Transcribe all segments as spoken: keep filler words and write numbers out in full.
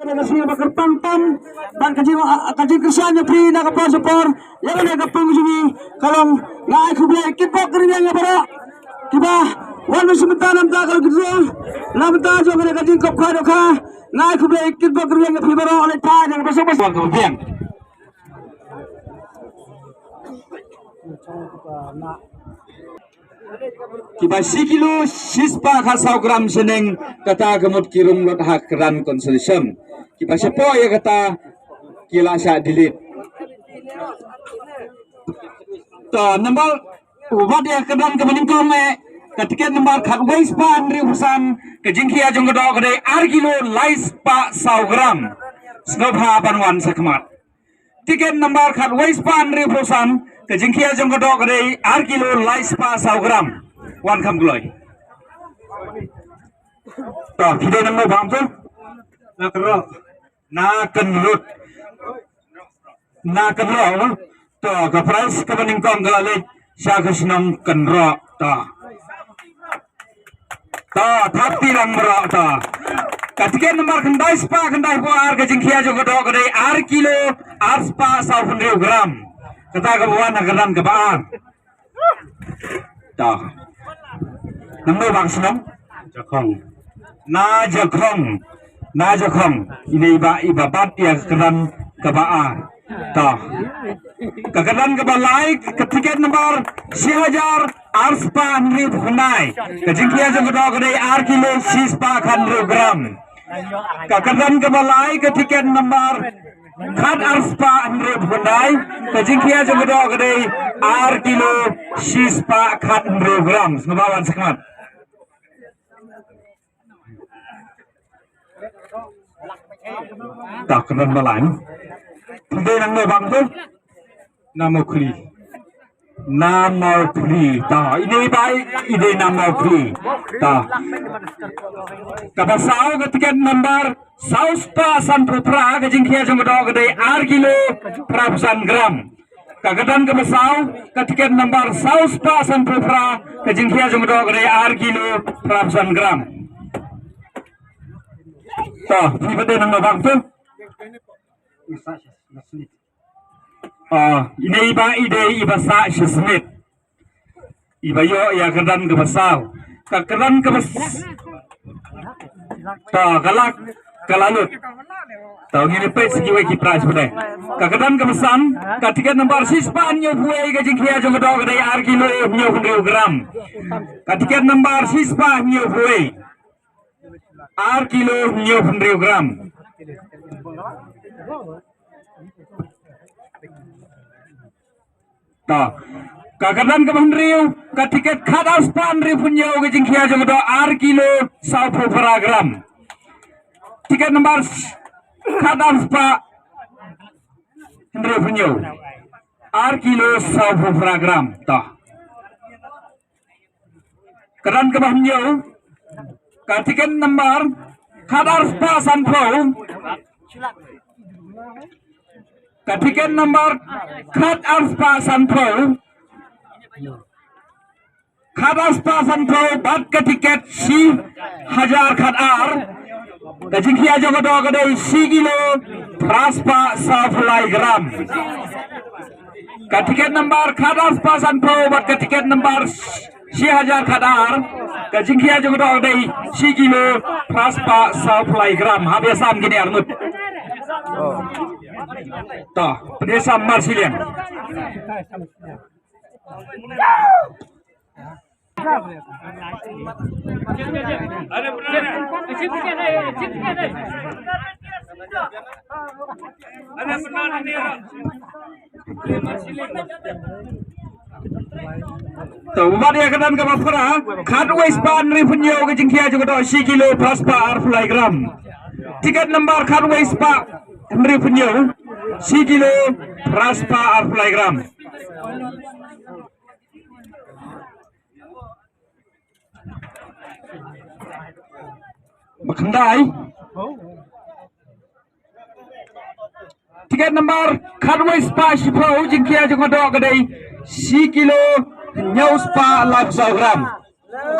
Nga sngew ba kyrpang tam ban ka jing, ka jingkyrshan ïa phi na ka por sha por. Ïa kane ka pung jong ngi ka long, nga ai khublei kitbok kyrïang ïa baroh kiba wan ban sngewbha na bynta ka lucky draw, na bynta jong kane ka jingkop kha dohkha. Nga ai khublei kitbok kyrïang ïa phi baroh. Leit phai na ka por sha por. Kiba shi kilo shispah khatsaw gram shaneng, kata ka mut ki rung lut ha kyrdan consolation. Kiba shapoh ïa kata ki la shah delete. To, nambar, u bat ïa ka kyrdan kaba nyngkong eh, ka tiket nambar khatwei spah hynriewphew san, ka jingkhia jong ka doh ka dei ar kilo lai spah saw gram. Sngewbha ban wan sha khmat. Tiket nambar khatwei spah hynriewphew san, ka jingkhia jong ka doh ka dei ar kilo lai spah saw gram. Wan kham kloi. To, phi dei nangno bam tu? Na Kynroh. Na Kynrut. Na Kynroh. To, ka prize kaba nyngkong ka la leit sha ka shnong Kynroh. To. To, thap ti lang baroh to. Ka tiket nambar khyndai spah khyndai phew ar, ka jingkhia jong ka doh ka dei ar kilo ar spah saw phew hynriew gram. Kata kaba wan ha ka kyrdan kaba ar. To. Nangno ba ka shnong? Jakhong. Na Jakhong. Na Jakhong. Ine iba, iba bat ïa ka kyrdan kaba ar. To. Ka kyrdan kaba lai, ka tiket nambar shi hajar ar spah hynriewphew khyndai, ka jingkhia jong ka doh ka dei ar kilo shi spah khathynriew gram. Ka kyrdan kaba lai, ka tiket nambar khat ar spah hynriewphew khyndai, ka jingkhia jong ka doh ka dei ar kilo shi spah khathynriew gram. Sngewbha wan sha khmat. Ta kyrdan ba lai. Phi dei nangno bam tu? Na Mawkhli. Na Mawkhli. Ta, ine iba i dei na Mawkhli. Ta. Kaba saw, ka tiket nambar saw spah sanphew phra, ka jingkhia jong ka doh ka dei ar kilo phra phew san gram. Ka kyrdan kaba saw, ka tiket nambar saw spah sanphew phra, ka jingkhia jong ka doh ka dei ar kilo phra phew san gram. To, phi pat dei nangno bam tu? Ah, ine iba i dei iba sah shismiet. Iba ïoh ïa ka kyrdan kaba saw. Ka kyrdan kaba s-, to, ka la, ka la lut. To, ngin ïa peit sa kiwei ki prize pat de. Ka kyrdan kaba san, ka tiket nambar shi spah hynñiewphew wei, ka jingkhia jong ka doh ka dei ar kilo hynñiewphew hynriew gram. Ka tiket nambar shi spah hynñiewphew wei. Ar kilo hynñiewphew hynriew gram. To. Ka kyrdan kaba hynriew, ka tiket khat ar spah hynriewphew hynñiew, ka jingkhia jong ka doh ar kilo sawphew phra gram. Tiket nambar s-, khat ar spah hynriewphew hynñiew. Ar kilo sawphew phra gram. To. Kyrdan kaba hynñiew, ka tiket nambar khat ar spah sanphew. Ka tiket nambar khat ar spah sanphew. Khat ar spah sanphew bad ka tiket shi hajar khat ar. Ka jingkhia jong ka doh ka dei shi kilo phra spah sawphew lai gram. Ka tiket nambar khat ar spah sanphew bad ka tiket nambar shi hajar khat ar, ka jingkhia jong ka doh ka dei shi kilo phra spah sawphew lai gram. Hap ïa sam kine arngut. To, pynïasam mar shiliang. To, uba dei ka kyrdan kaba phra, khatwei spah hynriewphew hynñiew, ka jingkhia jong ka doh shi kilo phra spah arphew lai gram. Tiket nambar khatwei spah hynriewphew hynñiew, shi kilo phra spah arphew lai gram. Ba khyndai. Tiket nambar khatwei spah shiphew, jingkhia jong ka doh ka dei shi kilo hynñiew spah laiphew saw gram.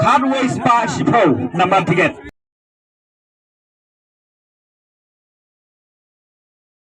Khatwei spah shiphew nambar tiket.